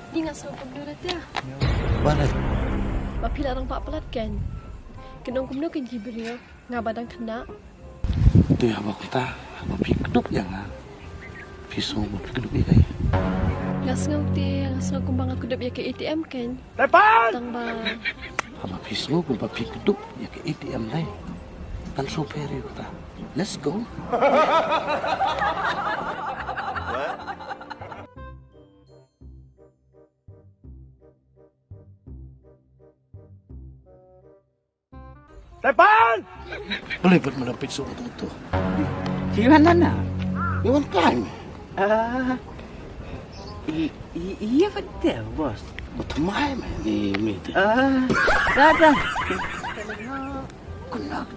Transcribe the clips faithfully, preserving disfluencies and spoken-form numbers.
Ïa nga sngew kumno da te? Balei? Ba phi la dang palat kein. Kin ong kumno kein ki briew, nga ba dang khynnah. Te haba kumta, haba phi kdup ïa nga, phi sngew ba phi kdup ïa kaei? Nga sngew te, nga sngew kumba nga kdup ïa ka A T M kein. Tang ba, haba phi sngew kumba phi kdup ïa ka A T M, dei, kan sngewpher ïa kata. Let's go. Tepan! Balei pat me la peit shuh kato? Phi wan na? Phi wan kai me? Ah. I, i, ïa pat te, boss. Ba thymmai me ni, me te. Ah, da, da. Kumno?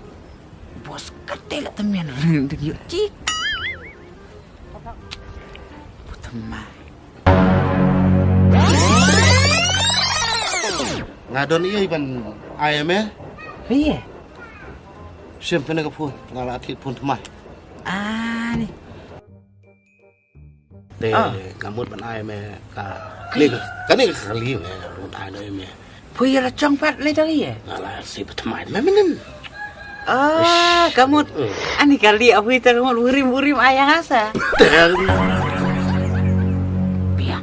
Boss, kata la tymmen. Ring, ring, ïoh chik. Ba thymmai. Nga don ïa ban ai me. Ïa. Sim pynne ka phone, nga la thied phone thymmai. Ah, ni. Te, ah, nga mut ban ai me ka, kane ka, kane ka kali me, nga mut ai me. Phi ïa la chong pat lei da ïa? Nga la siew ba thymmai me mynnin. Ah, ka mut. Hmm. Ani kali a phi ta ka mut burim burim ai ïa nga sa. Biang.